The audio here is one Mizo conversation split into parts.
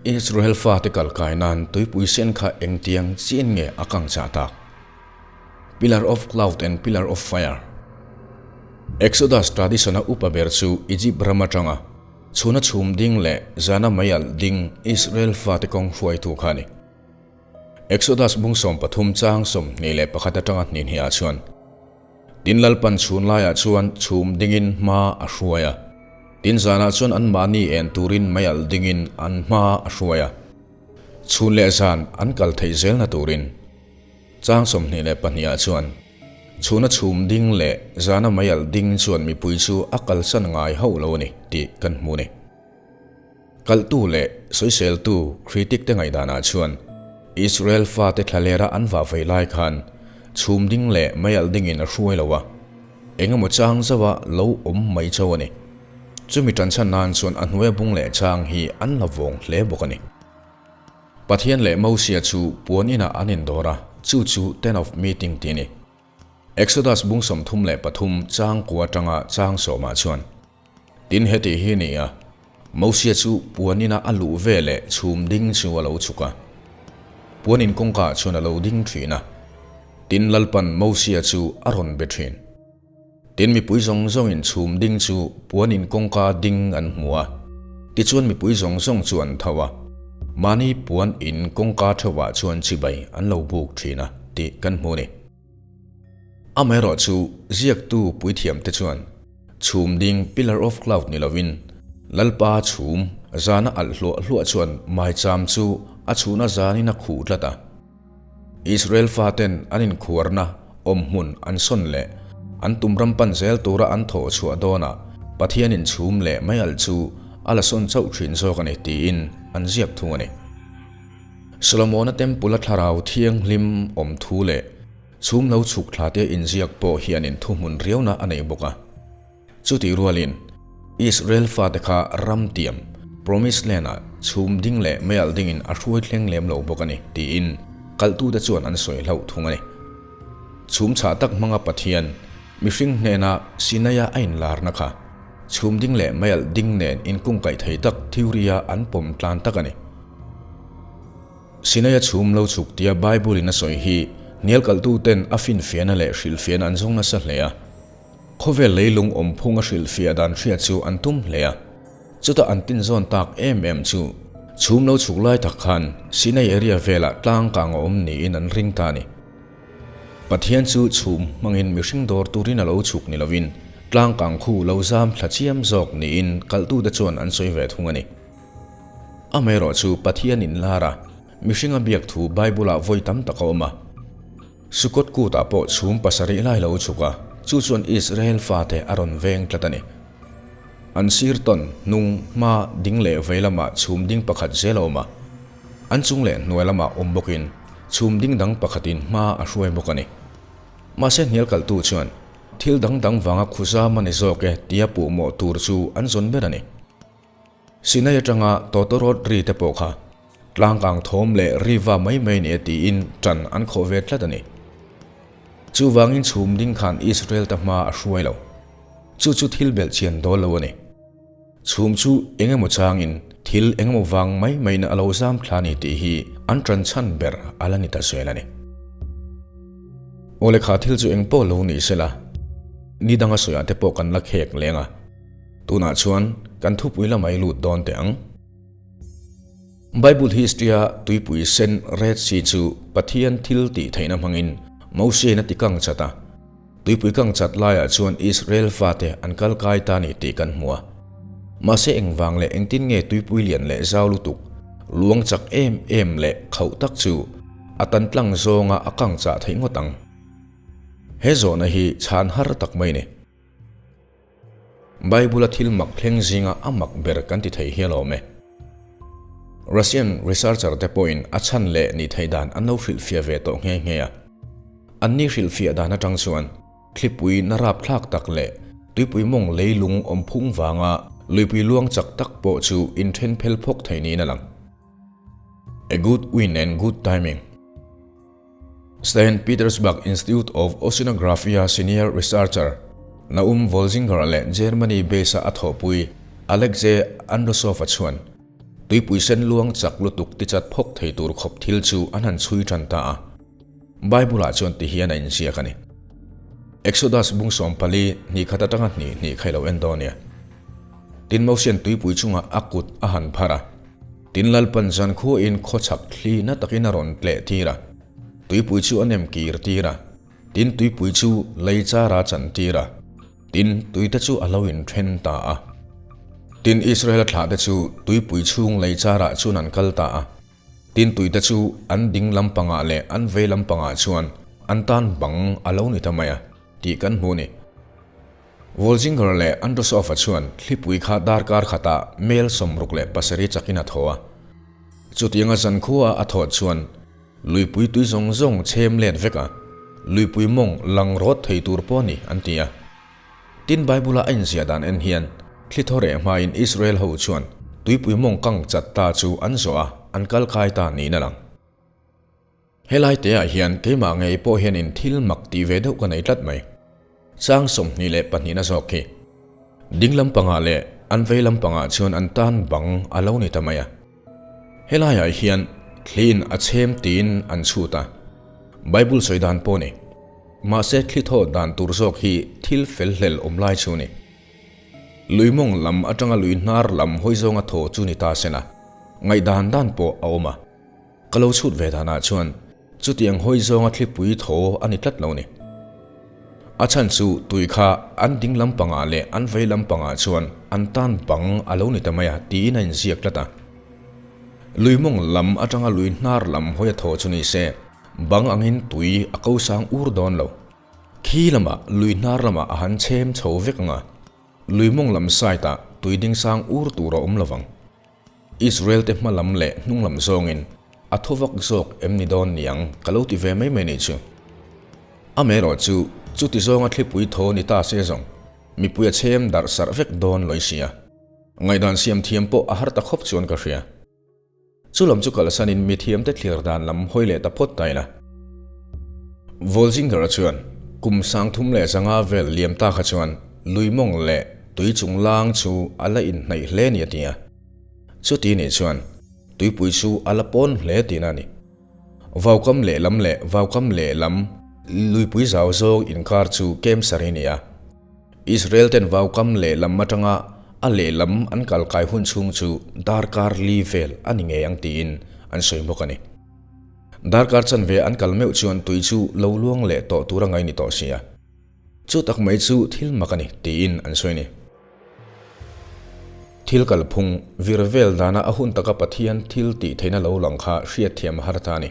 Israel fate kal kai nan tuipui sen kha engtiang chian nge a kang chah tak? Pillar of Cloud and Pillar of Fire. Exodus tradition-a upa ber chu Egypt ram atanga chhuna chhum ding leh zana meialh ding Israel fate kawng hruaitu kha a ni. Exodus bung 13 chang 21 atanga hnihnih ah chuan Tin Lalpan chhun laiah chuan chhum dingin hma a hruai a, tin zanah chuan anmahni en turin meialh dingin an hma a hruai a, chhun leh zan an kal theih zelna turin. Chang 22 ah chuan chhuna chhum ding leh zana meialh ding chuan mipui chu a kalsan ngai hauh lo a ni tih kan hmu a ni. Kalhtu leh sawiseltu critic te ngaihdanah chuan Israel fate thlalera an vah vei lai khan chhum ding leh meialh dingin a hruai lo a, engemaw chang zauha lo awm mai chauh a ni. Chumi tanchhan nan chuan a hnuaia bung leh chang hi an la vawng hle bawk a ni. Pathian leh Mosia chu puan inah an indawr a, chu chu Tent of Meeting tih a ni. Exodus bung 33 chang kua atanga chang sawmah chuan Tin heti hi ni a, Mosia chu puan ina a luh ve leh chhum ding chu a lo chhuk a. Puan in kawngkaah chuan a lo ding thin a. Tin Lalpan Mosia chu a rawn be thin. Tin mipui zawng zawngin chhum ding chu puan in kawngka ding an hmu a. Tichuan mipui zawng zawng chu an tho a. Mahni puan in kawngka theuhah chuan chibai an lo buk thin a tih kan hmu a ni. Amaherawh chu ziaktu puithiamte chuan chhum ding pillar of cloud ni lovin Lalpa chhum zana alh hluah hluah chuan maicham chu a chhuna zanin a khuh tlat a. Israel faten an inkhuarna awmhmun an sawn leh an tum ram pan zel tura an thawh chhuah dawnah Pathianin chhum leh mai alh chu a la sawn chauh thin zawk a ni tiin an ziak thung a ni. Solomona Temple-a thlarau thianghlim awm thu leh chhum lo chhuk thla te inziak pawh hianin thuhmun riauna a nei bawk a. Chutih rualin, Israel fate kha ram tiam, Promised Land-ah chhum ding leh meialh dingin a hruai thleng lem lo bawk a ni, tiin kalhtute chuan an sawi hlauh thung a ni. Chhum chhah tak hmanga Pathian, mihring hnena Sinai-a a inlarna kha, chhum ding leh meialh ding nen inkungkaih thei tak theory-a an pawm tlan tak a ni. Sinai-a chhum lo chhuk tia Bible-in a sawi hi hnial kalhtuten a finfiahna leh hrilhfiahna an zawng nasa hle a. Khawvel leilung awmphung a hrilhfiah dan hriat chu an tum hle a. Chutah an tinzawn tak em em chu chhum lo chhuk lai tak khan Sinai area velah tlang kang a awm niin an ring ta a ni. Pathian chu chhum hmangin mihring dawr turin a lo chhuk ni lovin tlang kang khu lo zam thla chiam zawk niin kalhtute chuan an sawi ve thung a ni. Amaherawh chu Pathian inlar a, mihringa biak thu Bible-ah vawi tam tak a awm a. Sukkot kutah pawh chhum pasarih lai lo chhuk a, chu chuan Israel fate a rawn veng tlat a ni. An sir tawn, hnung, hma, ding leh vei lamah chhum ding pakhat zel a awm a. An chung leh hnuai lamah awm bawkin chhum ding dang pakhatin hma a hruai bawk a ni. Mahse hnial kaltu chuan thil dang dang vanga khuzam a ni zawk e tia puhmawh tur chu an zawn ber a ni. Sinai atanga tawtawrawt ri te pawh kha tlangkang thawm leh ri va mai mai ni e tiin tan an khawh ve tlat a ni. Chuvangin chhum ding khan Israel te hma a hruai lo. Chu chu thil belh chian dawl lo a ni. Chhum chu eng emaw changin thil eng emaw vang mai maiin a lo zam thla ni tih hi an tan chhan ber a la ni ta zel a ni. Aw le kha thil chu eng pawh lo ni sela, ni danga sawiah te pawh kan la khek leng a. Tunah chuan kan thupui lamah i lut dawn teh ang. Bible history-a tuipui sen Red Sea chu Pathian thil tih theihna hmangin Mosiain a ti kang chat a. Tuipui kang chat laiah chuan Israel fate an kal kai ta ni tih kan hmu a. Mahse engvang leh engtin nge tuipui lian leh zau lutuk, luang chak em em leh khauh tak chu a tan tlang zawnga a kang chah theih ngawt ang? He zawhna hi chhan har tak mai ni. Bible-a thil mak thleng zinga a mak ber kan ti thei hial awm e. Russian researcher te pawhin a chhan leh nih theih dan an lo hrilhfiah ve tawh nghe nghe a. Anni hrilhfiah dan atang chuan thlipui na rapthlak tak leh tuipui mawng leilung awm phung vanga luipui luang chak tak pawh chu inthen phel phawk thei niin a lang. A good wind and good timing. Saint Petersburg Institute of Oceanography-a senior researcher Naum Volzinger leh Germany base-a a thawhpui Alexei Androsov-a chuan. Tuipui sen luang chak lutuk tichat phawk thei tur khawp thil chu an han chhui tan ta a. Bible-ah chuan ti hian a inziak a ni. Exodus bung 14 hnih khat atanga hnih hnih kha i lo en dawn nia. Tin Mosian tuipui chungah a kut a han phar a. Tin Lalpan zan khuain khawchhak thli na takin a rawn tleh tir a. Tuipui chu a nem kir tir a. Tin tuipui chu lei chara chan tir a. Tin tuite chu a lo inthen ta a. Tin Israel-a thlahte chu tuipui chhung lei charah chuan an kal ta a. Tin tuite chu an ding lampangah leh an vei lampangah chuan an tan bang a lo ni ta mai a, tih kan hmu a ni. Wolzinger leh Androsov-a chuan thlipui kha darkar khatah mel 67 chakin a thaw a. Chutianga zankhua a thawh chuan luipui tui zawng zawng chhem let vek a, luipui mawng lang rawt thei tur pawh a ni, an ti a. Tin Bible-a a inziah dan en hian thli thaw reh hmain Israel ho chuan tuipui mawng kang chat ta chu an zawh a, an kal kai ta niin a lang. Helai te ah hian keimah ngei pawh hianin thil mak tih ve deuh ka nei tlat mai. Chang 22 na zawk khi. Ding lampangah leh an vei lampangah chuan an tan bang a lo ni ta mai a. Helaiah hian thliin a chhem tiin an chhut a. Bible sawi dan pawh ni. Mahse thli thaw dan tur zawk hi thil fel hlel awm lai chu ni. Lui mawng lam atanga lui hnar lam hawi zawnga thaw chu ni ta sen a. Ngaihdan dan pawh a awm a. Ka lo chhut ve danah chuan chutiang hawi zawnga thlipui thaw a ni tlat lo ni. A chhan chu tui kha an ding lampangah leh an vei lampangah chuan an tan bang a lo ni ta mai a tiin a inziak tlat a. Lui mawng lam atanga lui hnar lam hawi a thaw chu ni se, bang angin tui a ko sang ur dawn lo. Khi lamah lui hnar lamah a han chhem chho vek ang a, lui mawng lam side ah tui ding sang ur tur a awm lo vang. Israel te hma lam leh hnung lam zawngin a thaw vak zawk em ni dawn niang ka lo ti ve mai mai nih chu. Amaherawh chu chuti zawnga thlipui thaw ni ta se zawng mipui a chhem darh sarh vek dawn lawi sia. Ngaihdan siam thiam pawh a har ta khawp chuan ka hria. Chu lam chu kalsanin mithiamte thlir dan lam hawi leh ta phawt ta ila. Volzinger-a chuan kum 3500 vel liam ta kha chuan lui mawng leh tui chung lang chu a la inhnaih hle ni a ti a. Chuti nih chuan tuipui chu a la pawn hle tihna a ni. Vaukam lehlam leh vaukam lehlam luipui zau zawng inkar chu kem sarih a ni a. Israel ten vaukam lehlam atanga a lehlam an kal kai hun chhung chu darkar li vel a ni ngei ang tiin an sawi bawk a ni. Darkar chanve an kal meuh chuan tui chu lo luang leh tawh tur a ngai ni tawh sia. Chu tak mai chu thil mak a ni tiin an sawi a ni. Thil kalphung vir vel dana a hun taka Pathian thil tih theihna lo lang kha hriatthiam a har ta a ni.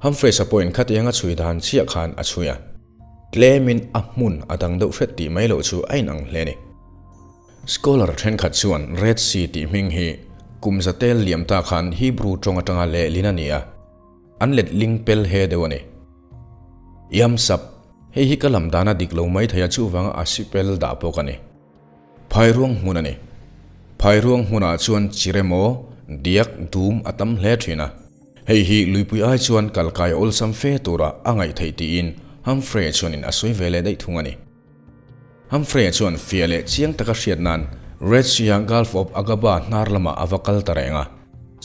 Humphreys-a pawhin khatiang a chhui dan chiah khan a chhui a. Tlemin a hmun a dang deuh hret tih mai loh chu a inang hle a ni. Scholar thenkhat chuan Red Sea tih hming hi kum za tel liam ta khan Hebrew tawng atanga lehlin a ni a, an let ling pel he deuh a ni. Yamsap, hei hi ka lam dana dik lo mai thei a chuvanga a sipel dah pawh ka ni. Phairuang hmun a ni. Phairuang hmunah chuan chiremaw, diak, dum a tam hle thin a. Hei hi luipui ai chuan kalkai awlsam fe tura a ngaih theih tiin Humphrey chuanin a sawi ve leh daih thung a ni. Humphrey chuan fiah leh chiang taka hriat nan Red Sea-a Gulf of Aqaba hnar lamah a va kal ta reng a.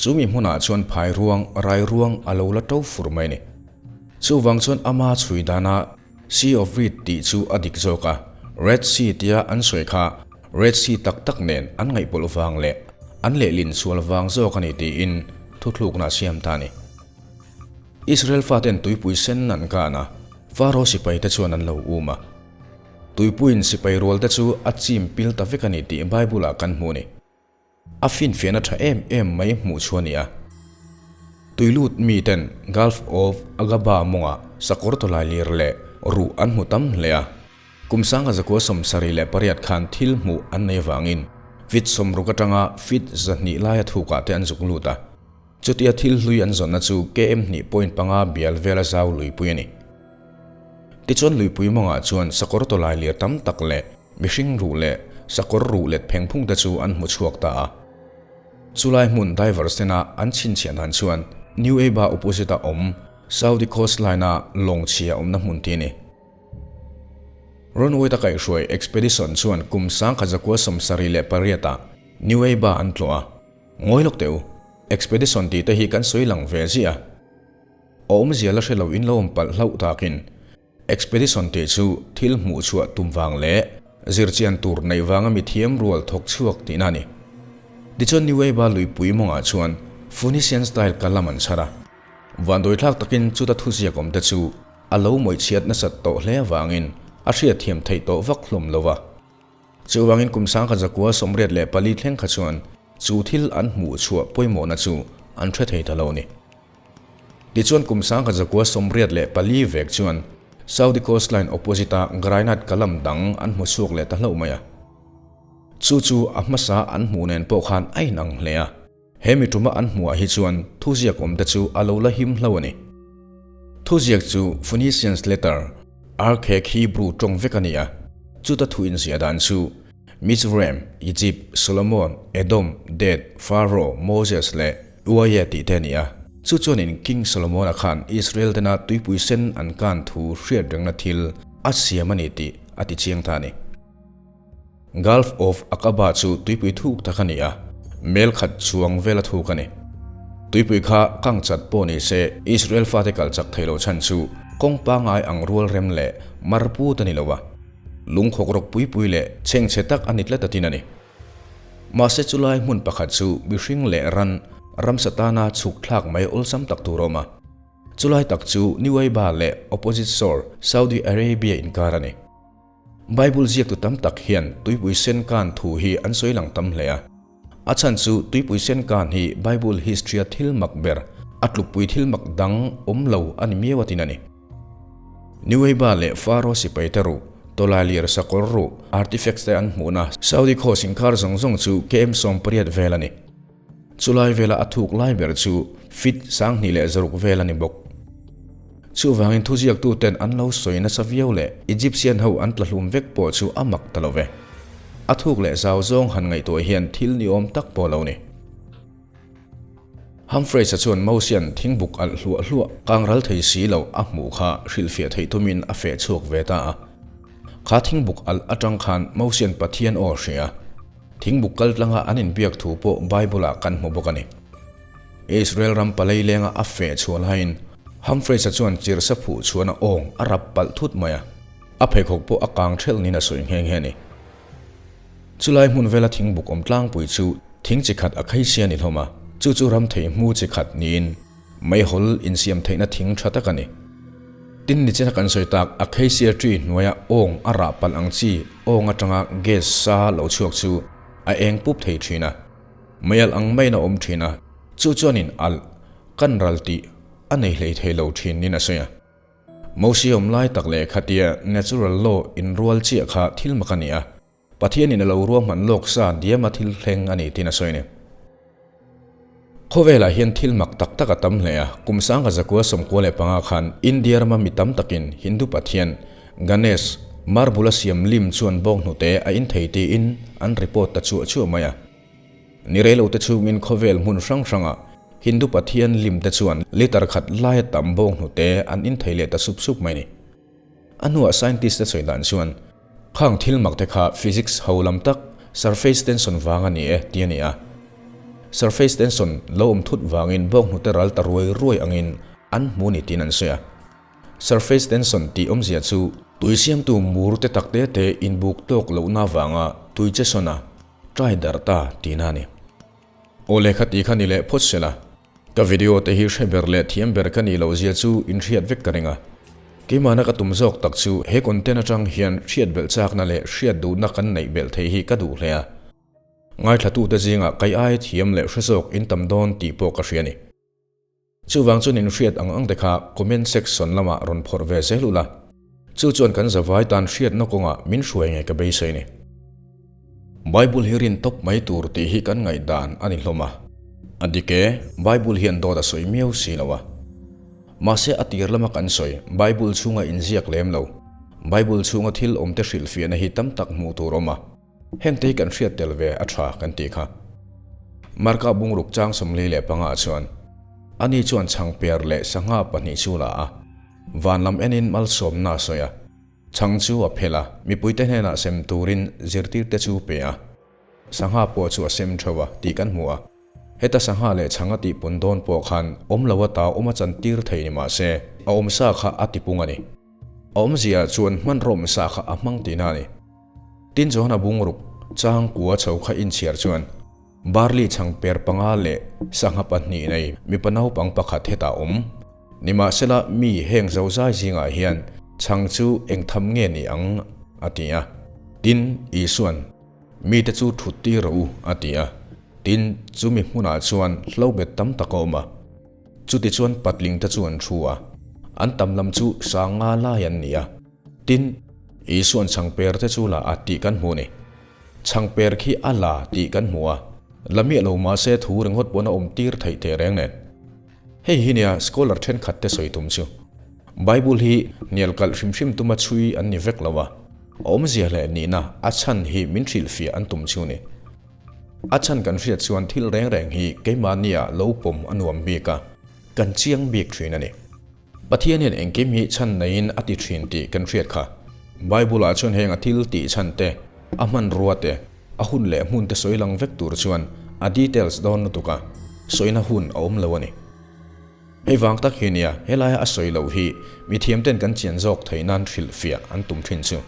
Chumi hmunah chuan phai ruang, rai ruang a lo la to fur mai a ni. Chuvang chuan ama chhui dana Sea of Reed tih chu a dik zawk a, Red Sea tia an sawi kha Red Sea tak tak nen an ngaihpawlh vang leh an lehlin sual vang zawk a ni tiin thuthlukna a siam ta a ni. Israel faten tuipui sen an kan a, Faro sipaite chuan an lo um a. Tuipuiin sipai rualte chu a chim pil ta vek a ni tih Bible-ah kan hmu a ni. A finfiahna tha em em mai hmuh chu a ni a. Tuilut miten Gulf of Aqaba mawngah sakawr tawlai lir leh ruh an hmu tam hle a. Kum 1978 khan thil hmuh an nei avangin feet 60 atanga feet 200 laia thukah te an zuk lut a. Chutia thil hlui an zawnna chu KM 2.5 bial vela zau luipui a ni. Tichuan luipui mawngah chuan sakawr tawlai lir tam tak leh mihring ruh leh sakawr ruh let pheng phung te chu an hmu chhuak ta a. Chulai hmun divers tena an chhinchhiah dan chuan New Aba opposite a awm Saudi coastline-a lawng chhia awmna hmun ti a ni. Runway-ta kaihhruai expedition chuan kum 1978-ah New Aba an tlawh a. Ngawi lawk teh u. Expedition tih te hi kan sawi lang ve ziah a. Awmzia la hre lo in lo awm palh hlauh takin Expedition tih chu thil hmuh chhuah tum vang leh zirchian tur neih vanga mi thiam rual thawk chhuak tihna a ni. Tichuan Nuweiba luipui mawngah chuan Phoenician style kalam an chhar a. Vanduaithlak takin chuta thuziak awmte chu a lo mawihchhiat nasat tawh hle avangin a hriatthiam theih tawh vak hlawm lo va. Chuvangin kum sangkhat zakua 84 thleng kha chuan chu thil an hmuh chhuah pawimawhna chu an hre thei ta lo a ni. Tichuan kum 1904 vek chuan Saudi coastline opposite-a granite kalam dang an hmu chhuak leh ta hlauh mai a. Chu chu a hmasa an hmuh nen pawh khan a inang hle a. He mi tuma an hmuhah hi chuan thuziak awmte chu a lo la him hlo a ni. Thuziak chu Phoenicians letter, Archaic Hebrew tawng vek a ni a, chuta thu inziah dan chu Mizraim, Egypt, Solomon, Edom, Dead, Pharaoh, Moses leh Uaia tih te a ni a. Chu chuanin King Solomon-a khan Israel tena tuipui sen an kan thu hriat rengna thil a siam a ni tih a ti chiang ta a ni. Gulf of Aqaba chu tuipui thuk tak a ni a, mel khat chuang vela thuk a ni. Tuipui kha kang chat pawh ni se Israel fate kal chak thei lo chhan chu kawng pangai ang rual rem leh mar put a ni lo a, lungkhawk rawk pui pui leh chhengchhe tak a ni tlat a tin a ni. Mahse chulai hmun pakhat chu mihring leh ran ramsa tana chhuk thlak mai awlsam tak tur a awm a. Chulai tak chu Nuweiba leh opposite shore Saudi Arabia inkar a ni. Bible ziaktu tam tak hian tuipui sen kan thu hi an sawi lang tam hle a. A chhan chu tuipui sen kan hi Bible history-a thil mak ber, a tlukpui thil mak dang awm lo a ni miau a tin a ni. Nuweiba leh Pharaoh sipai te ruh, tawlailir sakawr ruh, artifacts te an hmuhna Saudi khaw singkhar zawng zawng chu KM 80 vel a ni. Chulai vela a thuk lai ber chu feet 26 vel a ni bawk. Chuvangin thuziaktuten an lo sawi nasa viau leh Egyptian ho an tlahlum vek pawh chu a mak ta lo ve. A thuk leh zau zawng han ngaihtuah hian thil ni awm tak pawh lo ni. Humphreys-a chuan Mosian thingbuk alh hluah hluah kang ral thei si lo a hmuh kha hrilhfiah theih tumin a feh chhuak ve ta a. Kha thingbuk alh atang khan Mosian Pathian aw a hria. Thingbuk kal tlanga an inbiak thu pawh Bible-ah kan hmu bawk a ni. Israel ram palei lenga a feh chhuah laiin Humphreys-a chuan chirsa phuh chhuahna awng a rap palh thut mai a, a pheikhawk pawh a kang ṭhelh niin a sawi nghe nghe a ni. Chulai hmun vela thingbuk awm tlangpui chu thing chi khat a khaisia ni hlawm a, chu chu ram thei hmu chi khat niin meihawl insiam theihna thing tha tak a ni. Tin nichina kan sawi tak a khaisia tree hnuaia awng a rah palh ang chi awng atanga gas sa lo chhuak chu a eng pup thei thin a, meialh ang maiin a awm thin a, chu chuanin alh kan ral tih a nei hlei thei lo thin niin a sawi a. Mosia awm lai tak leh khatia natural law inrual chiah kha thil mak a ni a, Pathianin a lo ruahman lawk sa diama thil thleng a ni tiin a sawi a ni. Khawvelah hian thil mak tak tak a tam hle a, kum 1995 khan India rama mi tam takin Hindu pathian Ganesh marble a siam lim chuan bawng hnute a in thei tiin an report ta chuah chuah mai a. Ni reilote chhungin khawvel hmun hrang hrangah Hindu pathian lim te chuan litre khat laia tam bawng hnute an in thei leh ta sup sup mai a ni. A hnuah scientist te sawi dan chuan khang thil mak te kha physics ho lam tak surface tension vang a ni e ti a ni a. Surface tension lo awm thut vangin bawng hnute ral ta ruai ruai angin an hmu ni tiin an sawi a. Surface tension tih awmzia chu tui siamtu mur te tak te te inbuk tawk lohna vanga tui che sawn a try darh ta tihna a ni. Aw lehkha tih kha ni leh phawt sela. Ka video te hi hre ber leh thiam ber ka nih loh zia chu in hriat vek ka ring a. Keimahna ka tum zawk tak chu he content atang hian hriat belh chakna leh hriat duhna kan neih belh theih hi ka duh hle a. Ngaithlatute zingah kai ai thiam leh hre zawk in tam dawn tih pawh ka hria a ni. Chuvang chuan in hriat ang ang te kha comment section lamah rawn phawrh ve zel ula, chu chuan kan zavai tan hriatna kawngah min hruai nge ka beisei ni. Bible hi rin tawp mai tur tih hi kan ngaihdan a ni hlawm a, a dik e, Bible hian dawt a sawi miau si lo a. Mahse a tir lama kan sawi Bible chhunga inziak lem lo, Bible chhunga thil awmte hrilhfiahna hi tam tak hmuh tur awm a. Hengte hi kan hriat tel ve a tha kan tih kha. Marka bungruk chang 45 ah chuan ani chuan chhang per leh sangha pahnih chu la a, van lam enin malsawmna a sawi a, chhang chu a phel a, mipuite hnenah sem turin zirtirte chu pe a, sangha pawh chu a sem theuh a tih kan hmu a. Heta sangha leh chhang a tihpun dawn pawh khan awm lo ata awm a chantir thei ni mah se, a awmsa kha a tipung a ni. A awmzia chuan hmanraw awmsa kha a hmang tihna a ni. Tin Johana bungruk chang kua chho kha inchhiar chuan barley chhang per panga leh sangha pahnih nei mipa naupang pakhat hetah awm. Nimahsela mi heng zozai zingah hian chhang chu eng tham nge ni ang? a ti a. Tin, Isuan, Mite chu thut tir rawh u, a ti a. Tin, chumi hmunah chuan hlobet tam tak a awm a. Chutichuan patlingte chu an thu a, an tam lam chu sanga lai an ni a. Tin, Isuan chhangper te chu la a tih kan hmu a ni. Chhangper khi a la tih kan hmu a, la miah lo mahse thu ringawt pawn a awm tir theih teh reng nen. Hei hi nia scholar thenkhat te sawi tum chu. Bible hi hnial kalh hrim hrim tuma chhui an ni vek lo a, a awmzia leh nihna a chhan hi min hrilhfiah an tum chu ni. A chhan kan hriat chuan thil reng reng hi keimahnia lo pawm a nuam bik a, kan chiang bik thin a ni. Pathian hian engkim hi chhan neiin a ti thin tih kan hriat kha. Bible-ah chuan heng a thil tih chhan te, a hmanrua te, a hun leh hmun te sawi lang vek tur chuan a details dawn lutuk a, sawina hun a awm lo a ni. Hei vang tak hi nia helaia a sawi loh hi mithiamten kan chian zawk theih nan hrilhfiah an tum thin chu.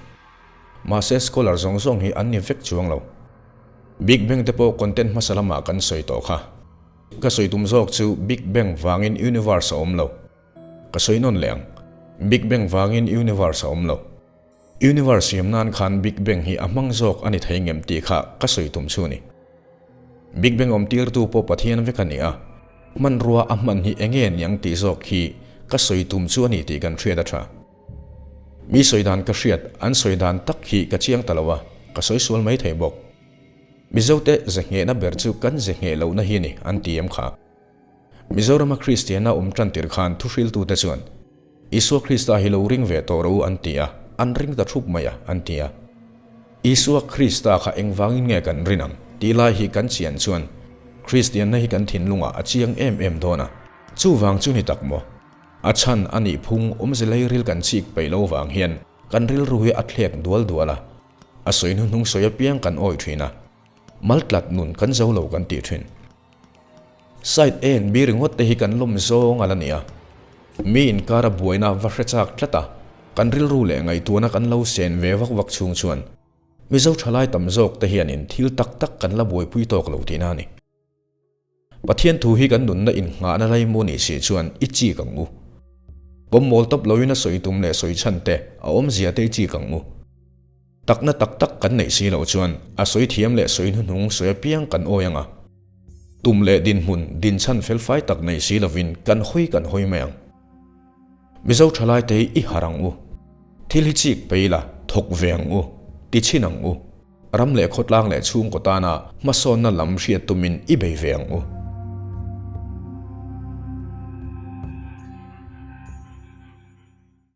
Mahse scholar zawng zawng hi an ni vek chuang lo. Big Bang te pawh content hmasa lamah kan sawi tawh kha. Ka sawi tum zawk chu Big Bang vangin universe a awm lo. Ka sawi nawn leh ang. Big Bang vangin universe a awm lo. Universe siam nan khan Big Bang hi a hmang zawk a ni thei ngem tih kha ka sawi tum chu ni. Big Bang awm tirtu pawh Pathian vek a ni a, hmanrua a hman hi enge niang tih zawk hi ka sawi tum chu a ni tih kan hriat a tha. Mi sawi dan ka hriat, an sawi dan tak hi ka chiang ta lo a, ka sawi sual mai thei bawk. Mizote ze nghehna ber chu kan ze ngheh lohna hi ni an ti em kha. Mizorama Kristiana awm tan tir khan thuhriltute chuan Isua Krista hi lo ring ve tawh rawh u an ti a, an ring ta thup mai a an ti a. Isua Krista kha engvangin nge kan rin ang tih lai hi kan chian chuan Kristianna hi kan thinlungah a chiang em em dawn a, chuvang chu ni tak maw? A chhan a nih phung awmze leiril kan chik peih lo vang hian kan rilru hi a thlek dual dual a, a sawi hnuhnung sawi apiang kan awi thin a, maltlat nun kan zo lo kan tih thin. Side A and B ringawt te hi kan lawm zawng a la ni a, mi inkara buaina va hre chak tlat a, kan rilru leh ngaihtuahna kan lo sen ve vak vak chhung chuan Mizo thalai tam zawk te hianin thil tak tak kan la buaipui tawk lo tihna a ni. Pathian thu hi kan nunna innghahna laimu nih si chuan i chik ang u. Pawmmawl tawp loin a sawi tum leh sawi chhan te a awmzia te i chik ang u. Takna tak tak kan neih si loh chuan a sawi thiam leh sawi hnuhnung sawi apiang kan awi ang a. Tum leh dinhmun dinchhan felfai tak nei si lovin kan hawi kan hawi mai ang. Mizo thalaite hi i harh ang u. Thil hi chik pei la, thawk ve ang u, ti chhin ang u. Ram leh khawtlang leh chhungkaw tana hmasawnna lam hriat tumin i bei ve ang u.